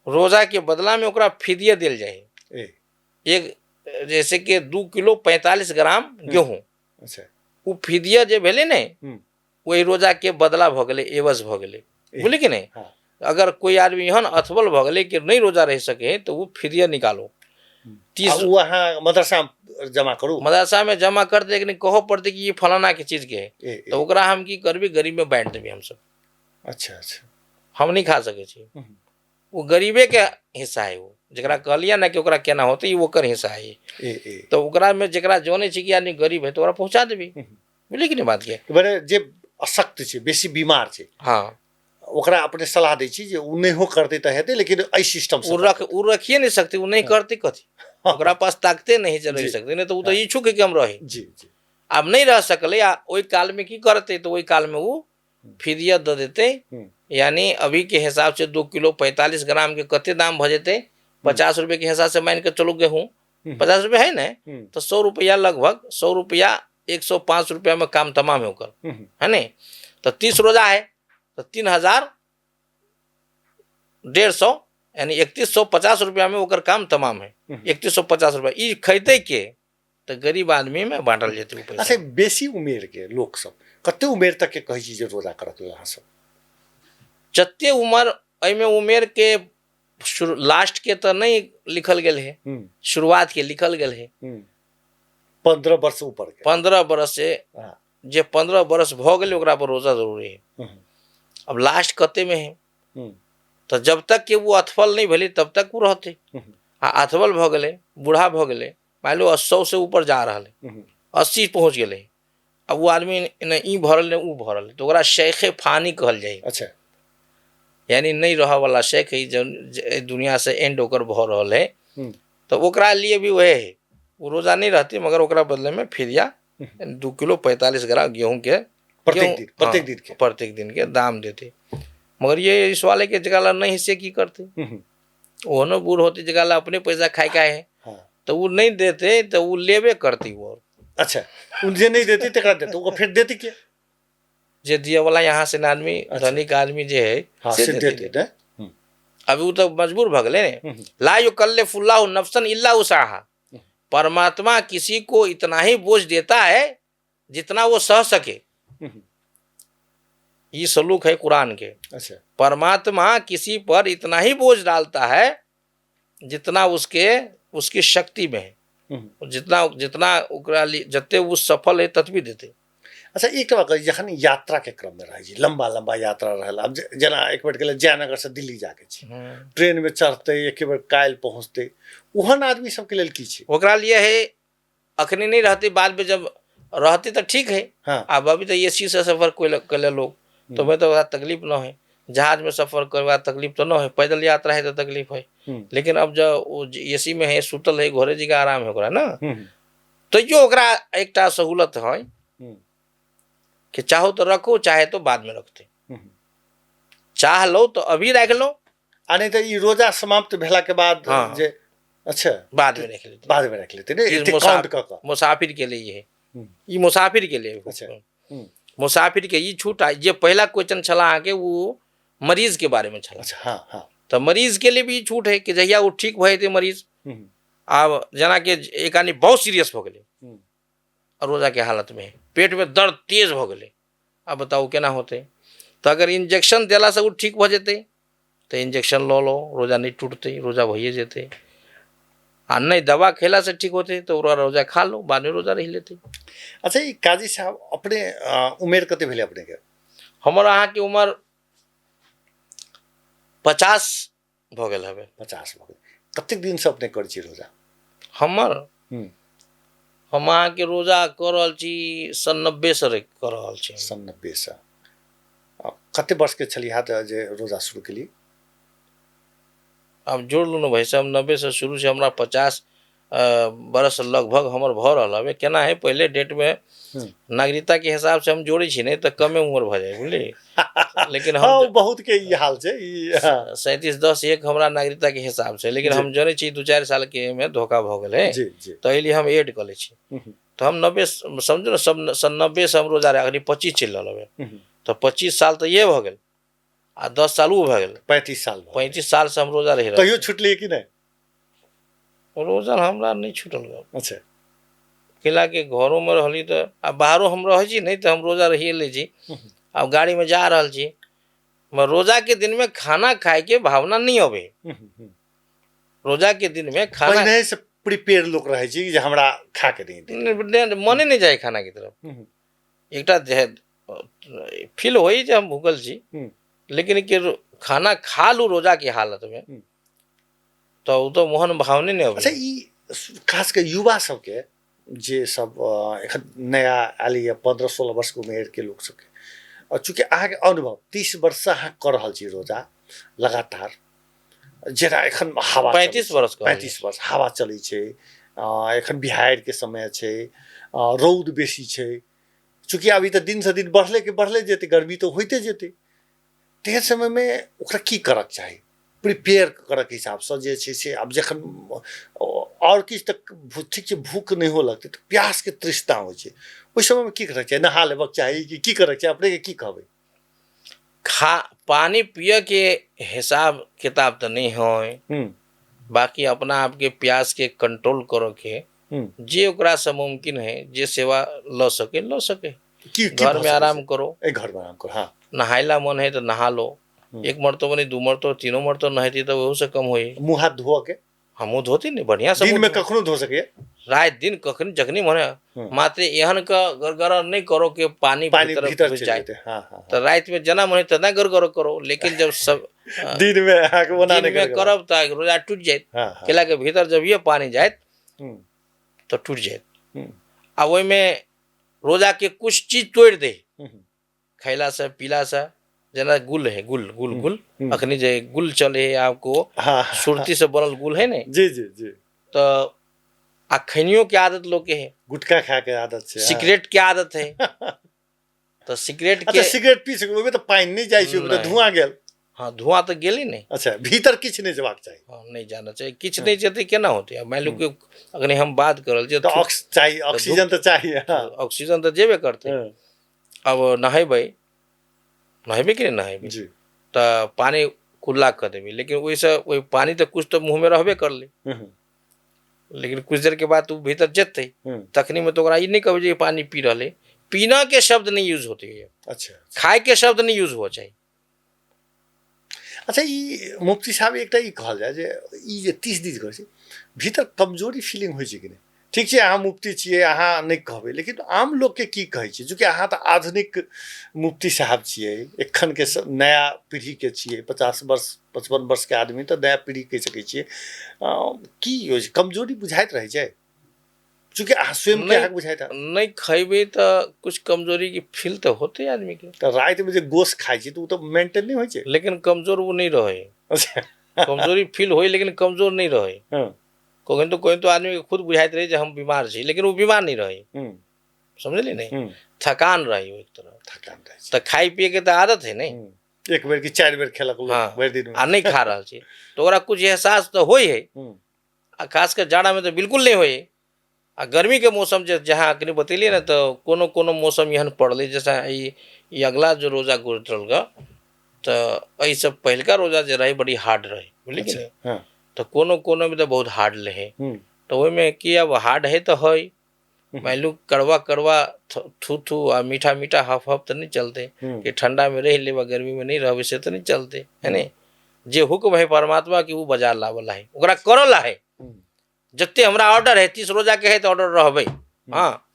रोजा के बदला में ओकरा फिदिया देल जाए। एक जैसे कि 2 किलो 45 ग्राम गेहूं। अच्छा। उ फिदिया जे भेलै ने, वही रोजा के बदला भ गेलै, एवज भ गेलै, बुझलियै कि नहीं? हाँ। अगर कोई आदमी एहन अथबल भ गेलै कि नहीं रोजा रह सके तो वो फिदिया निकालो। 30 आ उ अहाँ मदरसा में जमा करू, मदरसा में जमा कर दे, लेकिन कहो पड़ते कि ये फलाना के चीज के है, तो ओकरा हम की करबी, गरीब में बांट देबी हम सब। अच्छा अच्छा। हम नहीं खा सके छी, वो गरीबे के हिस्सा है। वो जकरा कहलिए ना कि ओकरा केना होते, ई ओकर हिस्सा है। तो ओकरा में जकरा जाने छी कि आदमी गरीब है तो ओकरा पहुंचा देबी, बुझलियै कि नहीं बात के? मने जे अशक्त छै, बेसी बीमार छै, हाँ, ओकरा अपने सलाह दै छी जे उ नहियो करतै तऽ हेतै, लेकिन एहि सिस्टम से उ रखिए नहीं सकते, उ नहीं करते कथी, ओकरा पास ताकते नहीं जे रहि सकते, नहीं तो उ तऽ इच्छुक है कि हम रही। जी जी। आब नहीं रह सकलै, आ ओहि काल में की करतै, तो ओहि काल में उ फिदिया दऽ देतै, यानी अभी के हिसाब से 2 किलो 45 ग्राम के कते दाम भऽ जेतै, 50 रुपये के हिसाब से मान के चलू गेहूँ 50 रुपये है ने, तो 100 रुपया, लगभग 100 रुपया 105 रुपया में काम तमाम है ओकर, है ने? तो 30 रोजा है तो 3150 यानी 3150 रुपया में ओकर काम तमाम है, 3150 रुपया। ई खैतै के तो गरीब आदमी में बांटल जेतै उ पैसा। अच्छा, बेसी उमेर के लोक सब कते उमेर तक के कहै छी जे रोजा करत अहाँ सब? जते उमर, एहिमे उमेर के लास्ट के तो नहीं लिखल गेल है, शुरुआत के लिखल गेल है। 15 वर्ष ऊपर के। 15 बरस से, हाँ। जे 15 बरस भ गेलै ओकरा पर रोजा जरूरी है। अब लास्ट कते में है, तो जब तक के वो अथफल नहीं भेलै तब तक वो रहते। आ अथफल भ गेलै, बूढ़ा भ गेलै, मान लो 100 से ऊपर जा रहा है, 80 पहुँच गेलै, अब वो आदमी ने ई भरल ने ऊ भरल, तो ओकरा शेखे फानी कहल जाए। अच्छा। यानी नहीं रह वाला शेख है, जन दुनिया से एंड होकर भर रहा है, तो ओकरा लिए भी वह है, वो रोजा नहीं रहती, मगर ओकरा बदले में फिरिया 2 किलो 45 ग्राम गेहूं के प्रत्येक दिन, प्रत्येक दिन के। प्रत्येक दिन के दाम देते। मगर ये इस वाले के जगह ला नहीं से की करते, वो न बूढ़ होते जगह ला अपने पैसा खाए का है, तो वो नहीं देते तो वो लेबे करती वो। अच्छा, उन जे नहीं देते तकरा देते, वो फिर देते क्या? जे दिया वाला यहाँ से ना आदमी, धनिक आदमी जे है, हाँ, से से देते। देते, ने? अभी वो तो मजबूर भगले ने। ला युकल्लिफुल्लाहु नफ्सन इल्ला उसाहा, परमात्मा किसी को इतना ही बोझ देता है जितना वो सह सके। ये सलूक है कुरान के। अच्छा। परमात्मा किसी पर इतना ही बोझ डालता है जितना उसकी शक्ति में है, जितना, जितना ओकरा जते वो सफल है ततबी देते। अच्छा, एक बात कही, जखन यात्रा के क्रम में रहे छी, लंबा लंबा यात्रा रहल, अब जेना एक बेर गेलै जयनगर से दिल्ली जाके छी, ट्रेन में चढ़ते एक बेर काल्हि पहुँचते, ओहन आदमी सबके लेल की छै? ओकरा लिए है अखनी नहीं रहते, बाद में जब रहते तो ठीक है। अब अभी तो एसी से सफर कैले लोग, तो मैं तो ओकरा तकलीफ न है, जहाज में सफर करवा तकलीफ तो न है, पैदल यात्रा है तो तकलीफ है, लेकिन अब जब वो एसी में है, सुतल है, घरे जगह आराम है ओकरा ना, तैयो ओकरा एकटा सहूलत है कि चाहो तो रखो, चाहे तो बाद में रखते, चाह लो तो अभी रख लो, आ नहीं तो ई रोजा समाप्त भेला के बाद जे, अच्छा, बाद में रख लेते, बाद में रख लेते ने, ई एते काउंट क क। मुसाफिर के लिए है, ई मुसाफिर के लिए। अच्छा। मुसाफिर के ई छूट आ, जे पहला क्वेश्चन छला अहाँ के वो मरीज के बारे में छला। अच्छा, हाँ, हाँ। तो मरीज के लिए भी ई छूट है कि जहिया वो ठीक भए जेतै मरीज, आब जेना कि एक आदमी बहुत सीरियस भऽ गेलै, रोजा के हालत में, पेट में दर्द तेज भऽ गेलै, आब बताउ केना होतै? तो अगर इंजेक्शन देला से वो ठीक भऽ जेतै तो इंजेक्शन लऽ लो, रोजा नहीं टूटतै, रोजा भइए जेतै। आ नहीं दवा खेला से ठीक होतै तो ओकरा रोजा खा लो, बाद में रोजा रहि लेतै। अच्छा, ई काजी साहब अपने उमेर कते भेलै अपने के? हमर अहाँके उमर 50 भऽ गेल हवे। 50 भऽ गेल। कतेक दिन से अपने करै छी रोजा? हम अहाँके रोजा कऽ रहल छी सन 90 से कऽ रहल छी। सन 90 से। आ कते वर्ष के छलियै अहाँ तऽ जे रोजा शुरू केलियै? आब जोड़ लू ने भाई साहब, 90 से शुरू से हमरा 50 बरस लगभग हमर भऽ रहल हवे। केना है, पहले डेट में नागरिकता के हिसाब से हम जोड़े छी नहीं तो कमे उम्र भऽ जाए, बुझलियै? लेकिन हम हाँ, बहुत के ई हाल छै, ई, हाँ। 37/10/1 हमरा नागरिकता के हिसाब से, लेकिन हम जनै छी 2-4 साल के में धोखा भऽ गेल है। जी। तो एहि लिए हम ऐड कऽ लै छी। तो हम 90 समझू ने, सब सन 90 से हम रोजा रहे, अखनी 25 चलि रहल हवे। तो 25 साल तो ये भऽ गेल। आ 10 साल ओ भए गेल। 35 साल। 35 साल से हम रोजा रहि रहल। कहियो छुटलियै कि नहि? रोजा हमरा नहि छूटल। अच्छा। कैला के घरोमे रहली तऽ आ बाहरो हम रहै छी नहि तऽ हम रोजा रहिए लै छी। आब गाड़ीमे जा रहल छी, मगर रोजा के दिनमे खाना खायके भावना नहि अबै। रोजा के दिनमे खाना पहिने से प्रिपेयर लोक रहै छै जे हमरा खा के नहि, मने नहि जाइ खाना के तरफ। एकटा जे फील होइ जे हम भूखल छी, लेकिन के खाना खा लू रोजा के हालत में तऽ ओ तऽ मोहन भावने नहि अबै। अच्छा, ई खास कऽ युवा सबके जे सब एखन नया आयल यऽ 15-16 वर्षके उमेरके लोक सबके, और चूँकि अहाँके अनुभव 30 वर्षसँ अहाँ कऽ रहल छी रोजा लगातार, जेना एखन हवा 35 वर्ष, 35 वर्ष हवा चलै छै, एखन बिहाड़िके समय छै, रौद बेसी छै, चूँकि अभी तऽ दिनसँ दिन बढ़ले के बढ़ले जेतै, गर्मी तऽ होइते जेतै, तेहन समयमे ओकरा की करऽके चाही प्रिपेयर करऽके हिसाबसँ जे छै से? आब जखन आओर किछु तऽ ठीक छै, भूख नहि हो लगतै तऽ प्यासके तृष्णा होइ छै, ओहि समयमे की करऽके चाही? नहा लेबक चाही कि की करऽके चाही? अपनेके की कहबै? खा पानी पिए के हिसाब किताब तऽ नहि है, बाकी अपना आपके प्यास के कंट्रोल करो के जे ओकरा से मुमकिन है, जे सेवा ल सके ल सके। की घर में आराम करो, घर में आराम करो। हाँ, नहायला मन है तो नहा लो, एक मरतबा नहीं, 2 मरतबा 3 मरतबा नहेती तो वहू से कम होई। मुँह हाथ धो के? हमहूँ धोती नहीं बढ़िया से। दिन में कखनो धो सके? रात दिन कखन जखनी मन है, मात्र एहन का गड़गड़ नहीं करो कि पानी भीतर घुस जाए। हाँ, तो रात में जना मन है तना गड़गड़ करो, लेकिन जब सब दिन में दिन में करब तो रोजा टूट जाए। केला के भीतर जब ये पानी जाए तो टूट जाए। आ ओहि में रोजा के कुछ चीज तोड़ दे, खैला से पीला से, जेना गुल है, गुल गुल गुल अखनी जे गुल चले है आपको। हाँ, सुरती से बनल गुल है ने। जी जी जी। तो आ खनियों के आदत लोग के है, गुटखा खा के आदत है, सिगरेट के आदत है, तो सिगरेट के सिगरेट पी सके ओमे तो पानी नहीं जाय छै, ओमे तो धुआं गेल। हाँ, धुआं तो गेली नहीं। अच्छा, भीतर किछ नहीं जबाक चाही। हाँ, नहीं जाना चाहिए, किछ नहीं जेतै केना होतै? अब मान लो कि अखनी हम बात करल जे तो चाहिए ऑक्सीजन तो चाहिए। हाँ, ऑक्सीजन तो जेबे करतै। अब नहेबै, नहेबै कि नहीं नहेबै जी, तो पानी कुल्ला कर देबै, लेकिन ओहिसँ ओहि पानी तऽ कुछ तऽ मुँहमे रहबे करलै, लेकिन कुछ देर के बाद ओ भीतर जेतै, तखनी में तो ओकरा ई नहीं कहबै जे पानी पी रहलै। पीना के शब्द नहीं यूज होते है। अच्छा, खाए के शब्द नहीं यूज हो चाहिए। अच्छा, ई मुफ्ती साहब एकटा ई कहल जाय जे ई जे 30 दिन करै छै, भीतर कमजोरी फीलिंग होइ छै कि नहि? ठीक छै, अहाँ मुफ्ती छियै, अहाँ नहि कहबै, लेकिन आम लोकके की कहै छियै? चूँकि अहाँ तऽ आधुनिक मुफ्ती साहब छियै, एखनके नया पीढ़ीके छियै, 50 वर्ष 55 वर्षके आदमी तऽ नया पीढ़ी कहि सकै छियै। की होइ छै, कमजोरी बुझाइत रहै छै? चूँकि अहाँ स्वयं के अहाँके बुझाइत नहि खैबै तऽ कुछ कमजोरी के फील तऽ होतै आदमी के। तऽ रातिमे जे गोश खाइ छै तऽ ओ तऽ मेंटेन नहि होइ छै, लेकिन कमजोर ओ नहि रहै। अच्छा, कमजोरी फील होइ लेकिन कमजोर नहि रहै। कखन तो कहीं तो आदमी के खुद बुझाइत रहे जे हम बीमार छी, लेकिन ओ बीमार नहीं रहे। समझली नहीं? थकान रही एक तरह थकान रहे। तो खाई पिए के तो आदत है नहीं, एक बेर कि 4 बेर खेलक लोक भरि दिन, आ नहीं खा रहल छी तो ओकरा कुछ एहसास तो होइ है। आ खास कर जाड़ा में तो बिल्कुल नहीं होइ। आ गर्मी के मौसम जे जहाँ अखनी बतेलिए ना, तो कोनो कोनो मौसम एहन पड़लै, जैसा ई अगला जो रोजा गुजरल ग, तो एहि सब पहिलका रोजा जे रहे बड़ी हार्ड रहे, बुझलिए कि नहीं? हाँ। तो कोनो कोनो में तो बहुत हार्ड रहे। तो ओहिमे की अब हार्ड है तो है, मान लू कड़वा कड़वा थू थू आ मीठा मीठा हफ हफ तो नहीं चलते कि ठंडा में रह लेबा गर्मी में नहीं रहबे, से तो नहीं चलते है ने। जे हुक्म है परमात्मा की वो बाजार लावला है, ओकरा करला है। जते हमरा ऑर्डर है 30 रोजा के है तो ऑर्डर रहबे। हाँ,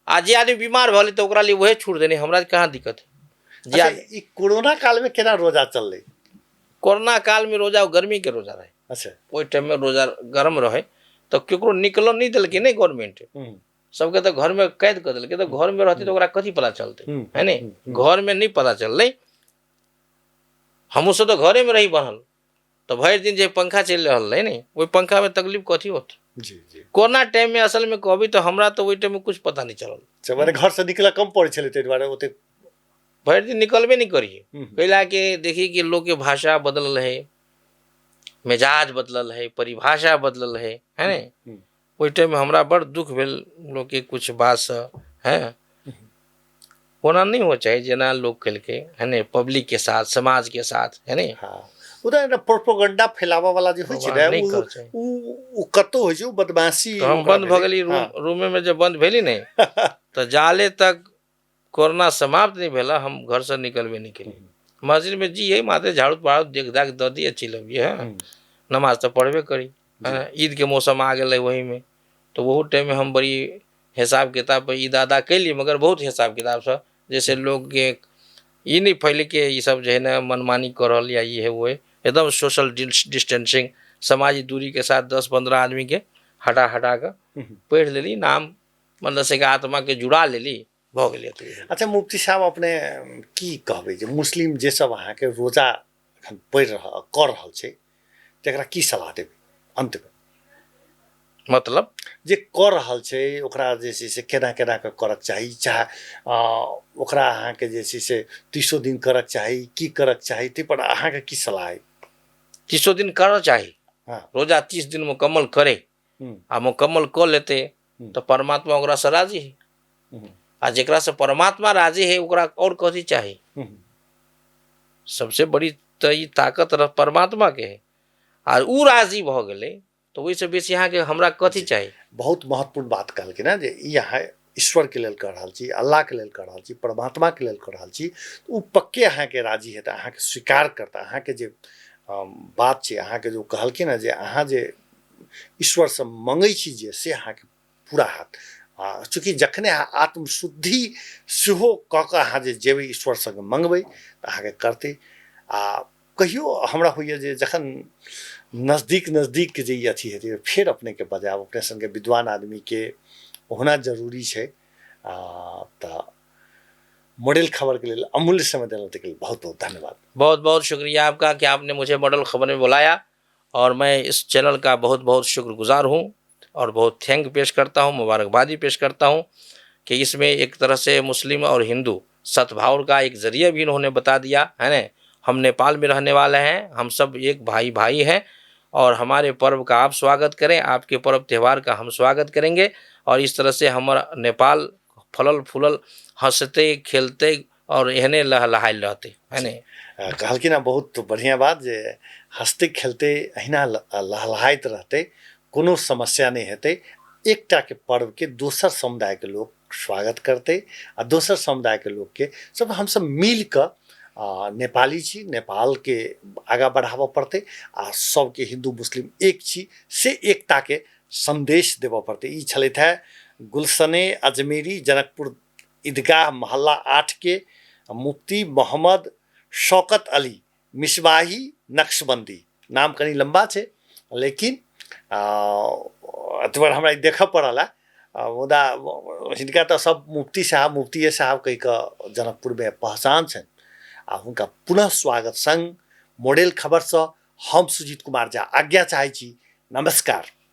आ जे आदमी बीमार भले तो ओकरा लिए वह छूट देने, हमरा कहाँ दिक्कत है। जे अच्छा, ई कोरोना काल में केना रोजा चललै? कोरोना काल में रोजा गर्मी के रोजा रहे। अच्छा, ओहि टाइम में रोजा गर्म रहे तो केकरो निकलो नहीं देलकै नहीं गवर्नमेंट, सबके तो घर में कैद कर देलकै, तो घर में रहती तो ओकरा कथी पता चलते है ने? घर में नहीं पता चललै, हमहूँ सब तो घरे में रही बनल, तो भरि दिन जे पंखा चलि रहल रहै ने, ओहि पंखा में तकलीफ कथी होत? जी जी। कोरोना टाइम में असल में कहबी तो हमरा तो ओहि टाइम में कुछ पता नहीं चलल। अच्छा, माने घर से निकला कम पड़ै छलै ताहि दुआरे ओते भरि दिन निकलबे नहीं करिए। कैला के देखी कि लोग के भाषा बदलल है, मिजाज बदलल है, परिभाषा बदलल है, है ने? ओहि टाइम में हमरा बड़ दुख भेल लोग के कुछ बात से, है। ओना नहि हो चाही जेना लोक केलकै है ने, पब्लिक के साथ, समाज के साथ, है ने। हाँ, ओ तऽ एकटा प्रोपोगंडा फैलाबऽ वाला जे होइ छै ने, नहि ओ कर चाही। ओ ओ कतौ होइ छै, ओ बदमाशी तऽ हम ओकरा बंद भऽ भेलै। गेली रूम, रूमे में जब बंद भेली ने तऽ जाले तक कोरोना समाप्त नहि भेला हम घरसँ निकलबे नहि केली। मस्जिदमे जियै मात्र झाड़ू फाड़ू देख दाख दऽ दियै, चलि अबियै। हँ, नमाज तऽ पढ़बे करी। हँ, ईदके मौसम आ गेलै ओहीमे, तऽ ओहू टाइममे हम बड़ी हिसाब किताब पर ईद अदा कैली, मगर बहुत हिसाब किताबसँ, जैसे लोकके ई नहि फैले कि ई सब जे है ने मनमानी कऽ रहल या ई है वो है। एकदम सोशल डिस्टेंसिंग, सामाजिक दूरीके साथ 10-15 आदमीके हटा हटा कऽ पढ़ि लेली, नाम मतलब से आत्माके जुड़ा लेली, भऽ गेलै एतबे। अच्छा मुफ्ती साहब, अपने की कहबै जे मुस्लिम जे सब अहाँके रोजा एखन पढ़ि रहल कऽ रहल छै, तकरा की सलाह देबै अन्तमे? मतलब जे कऽ रहल छै ओकरा जे छै से केना केना कऽ करक चाही, चाहे ओकरा अहाँके जे छै से 30 दिन करक चाही, की करक चाही, ताहि पर अहाँके की सलाह अइ? 30 दिन करऽ चाही। हाँ। रोजा 30 दिन मुकम्मल करे आ मुकम्मल कऽ लेतै तऽ परमात्मा ओकरासँ राजी है। आ जेकरासँ परमात्मा राजी है ओकरा आओर कथी चाही? सबसे बड़ी तऽ ई ताकत परमात्मा के है, आ उ राजी भऽ गेलै तऽ ओहिसँ बेसी अहाँके हमरा कथी चाही? बहुत महत्वपूर्ण बात कहलखिन हँ जे ई अहाँ ईश्वरके लेल कऽ रहल छी, अल्लाहके लेल कऽ रहल छी, परमात्माके लेल कऽ रहल छी, ओ पक्के अहाँके राजी हेतै, अहाँके स्वीकार करता। अहाँके जे बात छै, अहाँके जो कहलखिन हँ जे अहाँ जे ईश्वरसँ मङ्गै छी जे से अहाँके पूरा हैत। आ चूँकि जखने अहाँ आत्मशुद्धि सेहो कऽ कऽ अहाँ जे जेबै ईश्वर सङ्गे मङ्गबै तऽ अहाँके करतै। आ कहियो हमरा होइए जे जखन नजदीक नजदीक जे ई अथी हेतै फेर अपनेके बजायब, अपने सङ्गे विद्वान आदमीके होना जरूरी छै। तऽ मॉडल खबर के लेल अमूल्य समय देलहुँ, ताहिके लेल बहुत बहुत धन्यवाद। बहुत बहुत शुक्रिया आपका कि आपने मुझे मॉडल खबर में बुलाया, और मैं इस चैनल का बहुत बहुत शुक्रगुजार हूँ और बहुत thank पेश करता हूँ, मुबारकबादी पेश करता हूँ कि इसमें एक तरह से मुस्लिम और हिंदू सद्भाव का एक ज़रिया भी इन्होंने बता दिया है ना। हम नेपाल में रहने वाले हैं, हम सब एक भाई भाई हैं, और हमारे पर्व का आप स्वागत करें, आपके पर्व त्यौहार का हम स्वागत करेंगे, और इस तरह से हमारा नेपाल फलल फूलल हंसते खेलते और एहने लहलहायल रहते है ने। कहलखिन हँ बहुत बढ़िया बात जे हंसते खेलते अहिना लहलहाइत रहते, कोनो समस्या नहि हेतै। एकटा के पर्व के दोसर समुदाय के लोग स्वागत करते आ दोसर समुदाय के लोग के सब हमसब मिल कऽ नेपाली छी, नेपाल के आगाँ बढ़ाबऽ पड़तै आ सबके हिंदू मुस्लिम एक छी से एकता के संदेश देबऽ पड़तै। ई छलथि है गुलशने अजमेरी जनकपुर ईदगाह मोहल्ला 8 के मुफ्ती मोहम्मद शौकत अली मिसबाही नक्शबंदी। नाम कनि लम्बा छै लेकिन एतबा हमरा ई देखऽ पड़ल है, मुदा हिनका तऽ सब मुफ्ती साहब मुफ्तिए साहब कहि कऽ जनकपुरमे पहचान छनि। आ हुनका पुनः स्वागत संग मॉडल खबरसँ हम सुजीत कुमार झा आज्ञा चाहै छी। नमस्कार।